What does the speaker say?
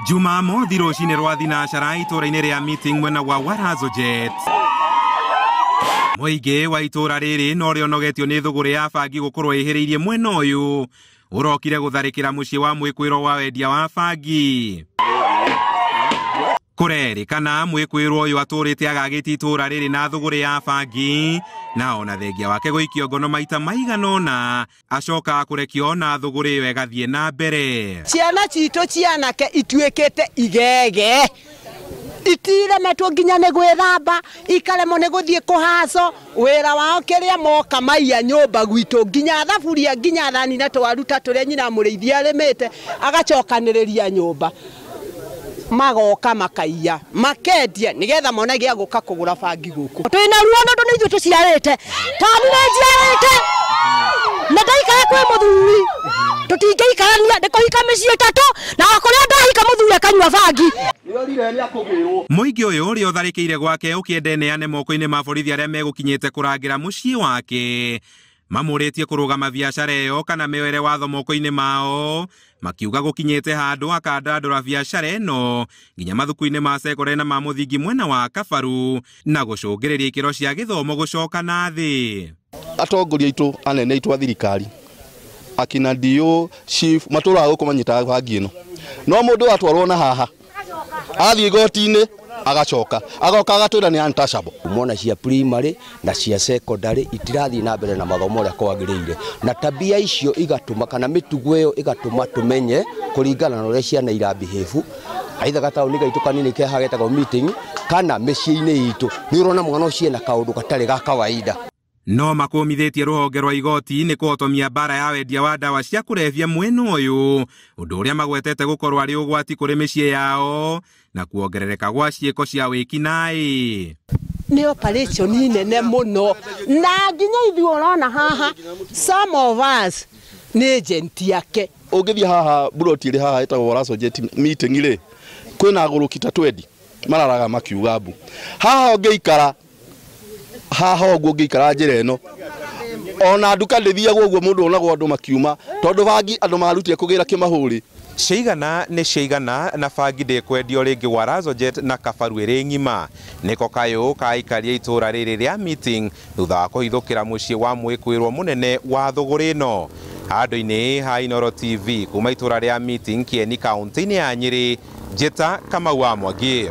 Jumamothi rũcinĩ rwa thinacara itũũra-inĩ rĩa Meeting mwena wa Warazo Jet. Mũingĩ wa itũũra rĩrĩ no ũrĩa ũnogetio nĩ thũgũrĩ ya bangi gũkorwo ĩhĩrĩirie mwena ũyũ ũrokire gũtharĩkĩra mũciĩ wa mwĩkwĩrwo wa wendia wa bangi. Kũrerĩkana mwĩkwĩrwo ũyũ atũrĩte agagĩte itũũra rĩrĩ na thũgũrĩ ya bangi na ona thengia wake gũikio ngono maita maigana ũna acoka kũrekio na thũgũrĩ ĩyo ĩgathiĩ na mbere. Ciana citũ cianake ituĩkĩte igege, itiremetwo nginya nĩ gwĩthamba, ikaremwo nĩ gũthiĩ kũhaco wĩra wao kĩrĩa moka maiya nyũmba gwitũ, nginya thaburia, nginya thani na twaruta tũrĩa nyina mũrĩithi arĩmĩte agacokanĩrĩria nyũmba, magoka makaiya makendia nigetha mone gĩa gũka kũgũra bangi gũkũ. Twĩna ruo tondũ nĩ ithuĩ tũciarĩte, tani nĩ njiarĩte na ndaikara kwĩ mũthuri tũtingĩikarania, ndĩkũhika mĩciĩ ĩtatũ na kũrĩa ndahika mũthuri akanyua bangi. Mũingĩ ũyũ ũrĩa ũtharĩkĩire gwake ũkĩenda eneane moko-inĩ ma borithi arĩa megũkinyĩte kũrangĩra mũciĩ wake mamũrĩtie kũrũgama biacara ĩyo kana meoere watho moko-inĩ mao, makiuga gũkinyĩte handũ akandandũra biacara ĩno nginya mathuku-inĩ ma cekondarĩ na ma mũthingi mwena wa Kabaru na gũcũngĩrĩria ikĩro cia gĩthomo gũcoka na thĩ. Atongoria aitũ anene aitũ a thirikari akina DO chief matũraga gũkũ manyitaga bangi ĩno, no mũndũ atwarwo na haha athiĩ igoti-inĩ agacoka agoka agatwĩra nĩ untouchable. Mona cia primary na cia secondary itirathiĩ na mbere na mathomo ũrĩa kwagĩrĩire, na tabia icio igatũma kana mĩtugo ĩyo ĩgatũma tũmenye kũringana na ũrĩa ciana irabehave, aitha gataũni gaitũ kanini keha getagwo Meeting kana mĩciĩ-inĩ itũ, nĩ ũrona mwana ũcio ena kaũndũ gatarĩ ga kawaida. No makũmithĩtie rũhonge rwa igoti nĩ kũhotomia mbara ya wendia wa ndawa cia kũrebia mwena ũyũ, ũndũ ũrĩa magwetete gũkorwo arĩ ũgwati kũrĩ mĩciĩ yao na kuongerereka gwa ciĩko cia wĩkinaĩ. Nĩ operation nene mũno na nginya ithuĩ ũrona haha some of us nĩ agent yake. Ũngĩthiĩ haha buroti ĩrĩ haha ĩtagwo Warazo Jet Meeting rĩ, kwĩna agũrũki ta 20 mararaga makiuga mbu. Haha ũngĩikara haha ũguo ũngĩikara njĩra ĩno ona nduka ndĩthiagwo ũguo mũndũ onagwo andũ makiuma tondũ bangi andũ marutire kũgĩra kĩmahũri. Ciigana nĩ ciigana na bangi ndĩkwendio rĩngĩ Warazo Jet na Kabaru ĩrĩ ng'ima. Nĩko kayũ ka aikaria itũũra rĩrĩ rĩa Meeting thutha wa kũhithũkĩra mũciĩ wa mwĩkwĩrwo mũnene wa thũgũrĩ ĩno. Handũ-inĩ ha Inooro TV kuma itũũra rĩa Meeting Kieni kaunti-inĩ ya Nyĩrĩ, Njĩta Kamau wa Mwangi.